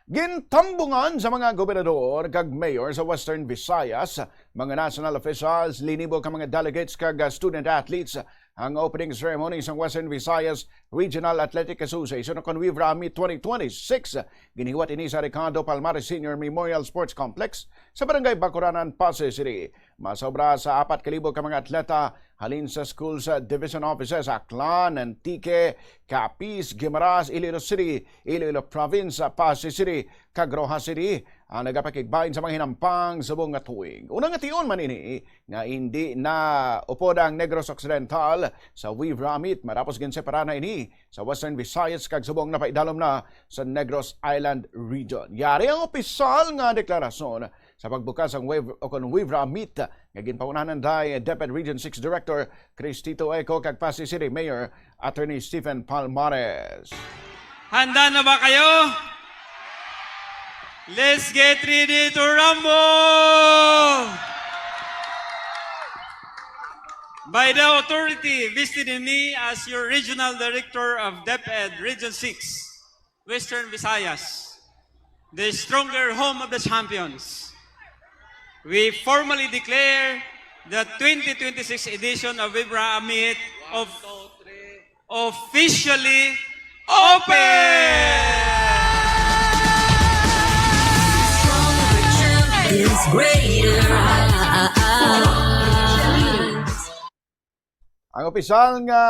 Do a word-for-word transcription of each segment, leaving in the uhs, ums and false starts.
Gintambungan sa mga gobernador kag mayor sa Western Visayas, mga national officials, linibo ka mga delegates kag, ah, student athletes ang opening ceremony sang Western Visayas Regional Athletic Association o kon WVRAAMI twenty twenty-six. Ginhiwat ini sa Ricardo Palmares Senior Memorial Sports Complex sa Barangay Bacuranan, Passi City. Masobra sa apat ka libo ka mga atleta halin sa schools, ah, division offices, Aklan, Antique, Capiz, Guimaras, Iloilo City, Iloilo Province, ah, Passi City, kag Roxas City ang nagapakigbahin sa mga hinampang subong nga tuig. Una nga tion man ini nga indi na upod ang Negros Occidental sa WVRAAMIT, matapos ginsepara na ini sa Western Visayas kag subong napaidalom na sa Negros Island Region. Yari ang opisyal nga deklarasyon sa pagbukas sang WVRA o kon WVRAAMIT nga ginpahunanan day DepEd Region six Director Cristito Eco kag Passi City Mayor Attorney Stephen Palmares. Handa na ba kayo? Let's get ready to rumble! By the authority vested in me as your Regional Director of DepEd Region six, Western Visayas, the stronger home of the champions, we formally declare the twenty twenty-six edition of WVRAAMIT of officially open! Is greater. Ang opisyal nga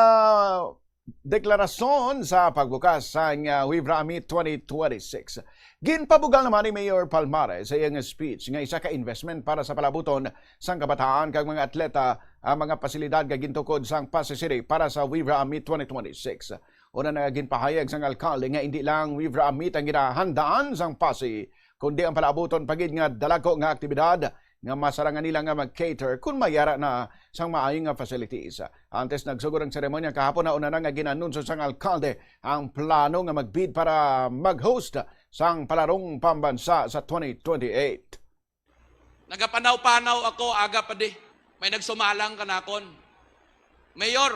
deklarasyon sa pagbukas sang, ah, WVRAAMIT twenty twenty-six. Ginpabugal naman ni Mayor Palmares sa iyang speech nga isa ka investment para sa palabuton sang kabataan kag mga atleta ang mga pasilidad nga gintukod sang Passi City para sa WVRAAMIT twenty twenty-six. Una na nga ginpahayag sang alkalde nga indi lang WVRAAMIT ang ginahandaan sang Passi, kundi ang palaabuton pa gid nga dalagko nga aktibidad nga masarangan nila nga mag-cater kon may ara na sang maayo nga facilities. Antes nagsugod ang seremonya kahapon, nauna na nga gin-anunsyo sang alkalde ang plano nga mag-bid para mag-host sang Palarong Pambansa sa twenty twenty-eight. Nagapanaw-panaw ako, aga pa di. May nagsumalang kanakon, "Mayor,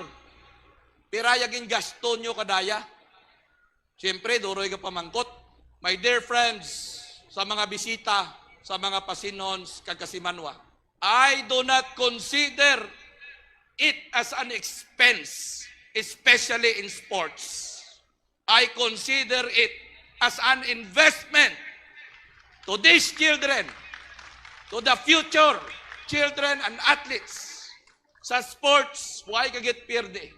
pira ya gingasto nyo kadaya?" Siyempre, duroy ka pamangkot. My dear friends, sa mga bisita, sa mga Pasinons kag Kasimanwa, I do not consider it as an expense, especially in sports. I consider it as an investment to these children, to the future children and athletes. Sa sports, way ka gid pierde.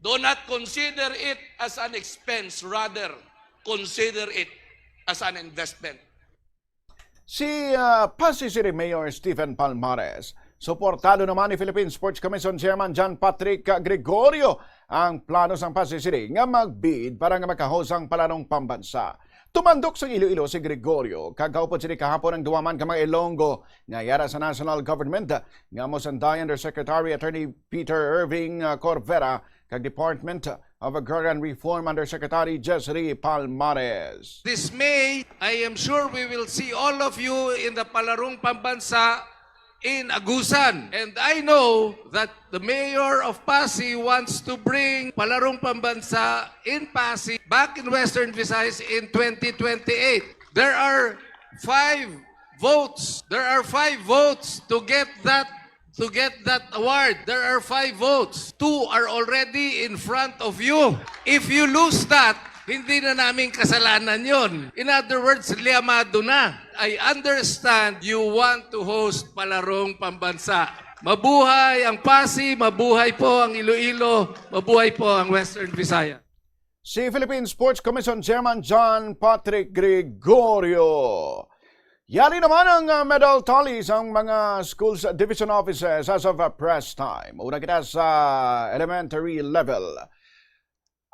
Do not consider it as an expense, rather, consider it as an investment. Si, ah, Passi City Mayor Stephen Palmares, suportado naman ni Philippine Sports Commission Chairman John Patrick Gregorio ang plano sang Passi City nga mag-bid para nga makahost sang Palarong Pambansa. Tumandok sang Iloilo si Gregorio, kag kaupod sini kahapon ang duha man ka mga Ilonggo nga yara sa national government, nga amo sang DAI Undersecretary Attorney Peter Irving, ah, Corvera, kag Department of Agrarian Reform Undersecretary Jesri Palmares. This May, I am sure we will see all of you in the Palarong Pambansa in Agusan. And I know that the mayor of Passi wants to bring Palarong Pambansa in Passi back in Western Visayas in twenty twenty-eight. There are five votes. There are five votes to get that, to get that award. There are five votes. Two are already in front of you. If you lose that, hindi na namin kasalanan yon. In other words, liyamado na. I understand you want to host Palarong Pambansa. Mabuhay ang Passi, mabuhay po ang Iloilo, mabuhay po ang Western Visayas. Si Philippine Sports Commission Chairman John Patrick Gregorio. Yari naman ang, ah, medal tally sang mga schools division offices as of, ah, press time. Una kita sa elementary level.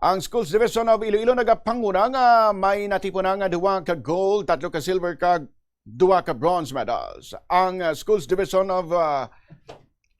Ang Schools Division of Iloilo nagapanguna nga may natipon na nga duha ka gold, tatlo ka silver, kag duha ka bronze medals. Ang, uh, Schools Division of, uh,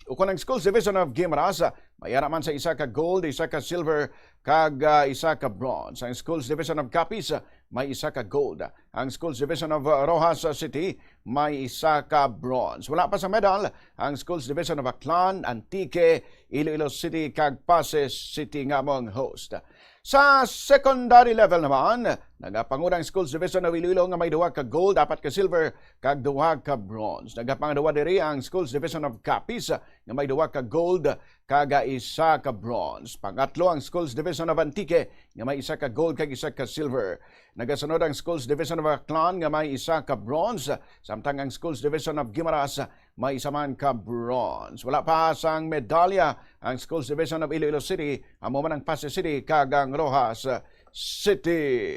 ukon ang Schools Division of Guimaras, uh, may ara man sa isa ka gold, isa ka silver, kag, uh, isa ka bronze. Ang Schools Division of Capiz, uh, may isa ka gold. Ang Schools Division of, uh, Roxas City may isa ka bronze. Wala pa sa medal ang Schools Division of Aklan, Antique, Iloilo City, kag Passi City nga amo ang host. Sa secondary level naman, nagapanguna ang Schools Division of Iloilo nga may duha ka gold, apat ka silver, kag duha ka bronze. Nagapangaduwa diri ang Schools Division of Capiz nga may duha ka gold kag isa ka bronze. Pangatlo ang Schools Division of Antique nga may isa ka gold kag isa ka silver. Nagasunod ang Schools Division of Aklan nga may isa ka bronze, samtang ang Schools Division of Guimaras may isa man ka bronze. Wala pa sang medalya ang Schools Division of Iloilo City, amo man ang Passi City kag ang Roxas City.